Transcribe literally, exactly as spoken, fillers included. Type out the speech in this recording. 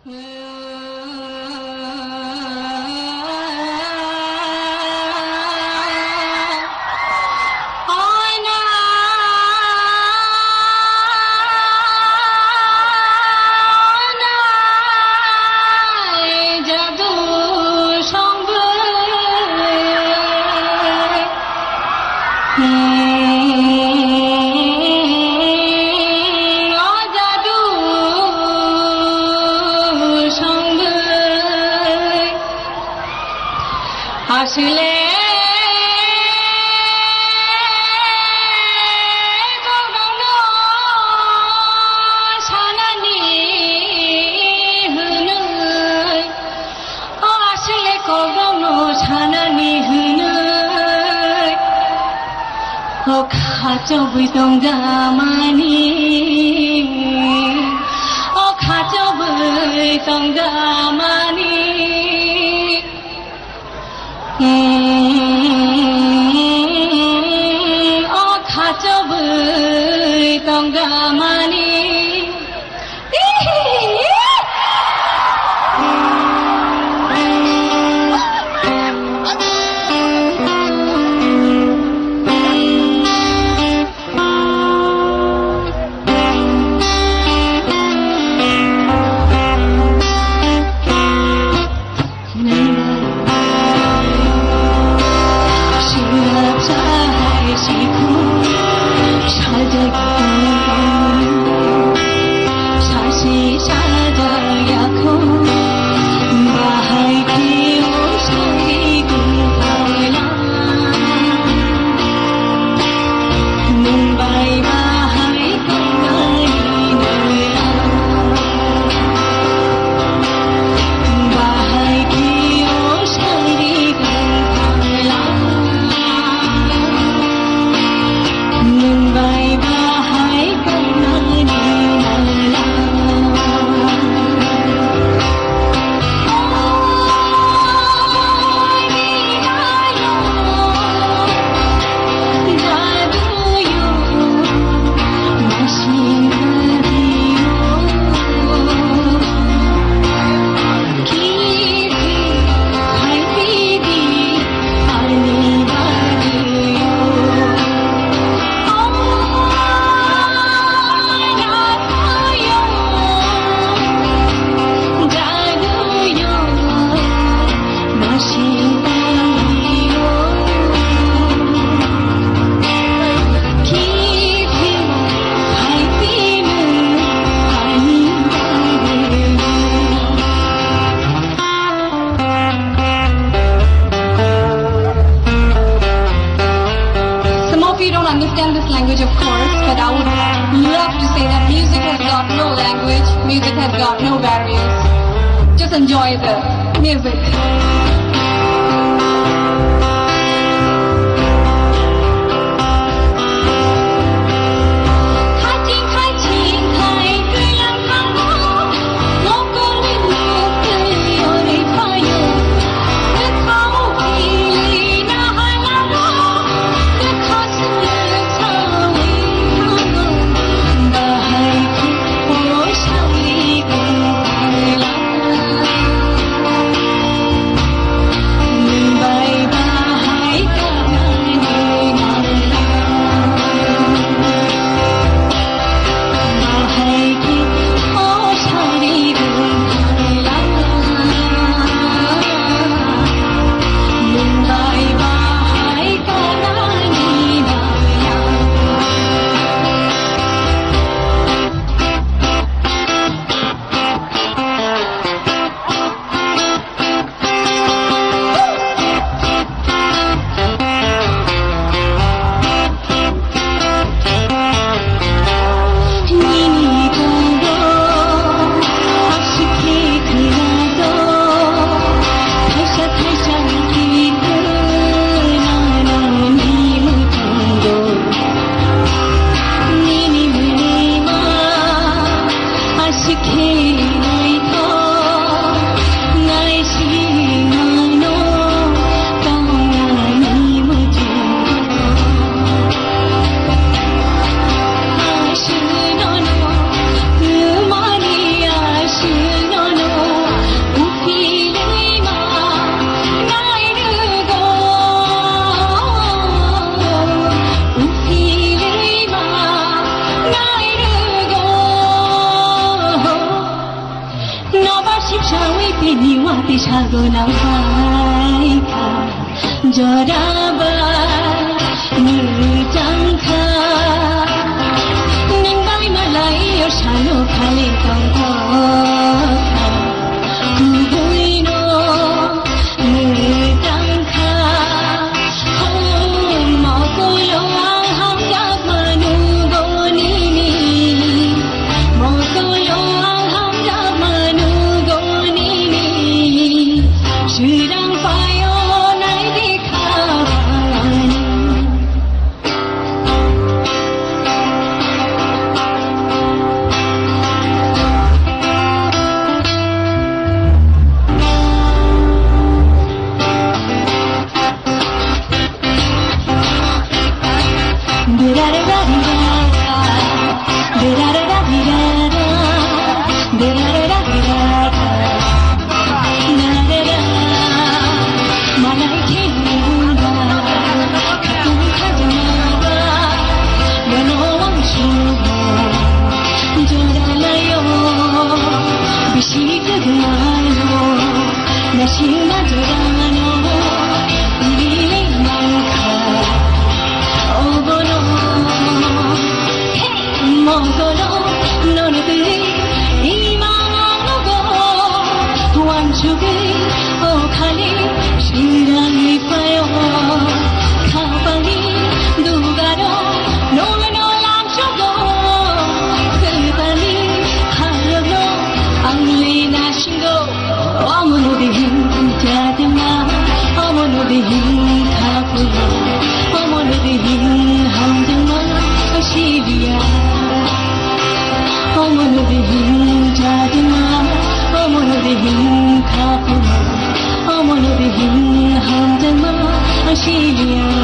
O jadu songwi asle kokno sanani hwnwi. O asle kokno sanani hwnwi. O khachobwi tongdamani. O khachobwi tongdamani. O khachobwi tongdamani. Some of you don't understand this language, of course, but I would love to say that music has got no language, music has got no barriers. Just enjoy the music. Nini wati sago nang pai kha, jora ba mwchang kha. Ning bai malai o salo khali tong kha, kubui no mwchang kha. Bisi kwbangno nasingna jora no uri mankha. Obono, hey, mogono, nono twi imang nogo wansugwi o khali sirangni phaio khapangni dugaro nono lamsugo kwbangni kharokno angli nas Omono de hin jatma, omono de hin khapuma, omono de hin hamjama, asiliya. Omono de hin jatma, omono de hin khapuma, omono de hin hamjama, asiliya.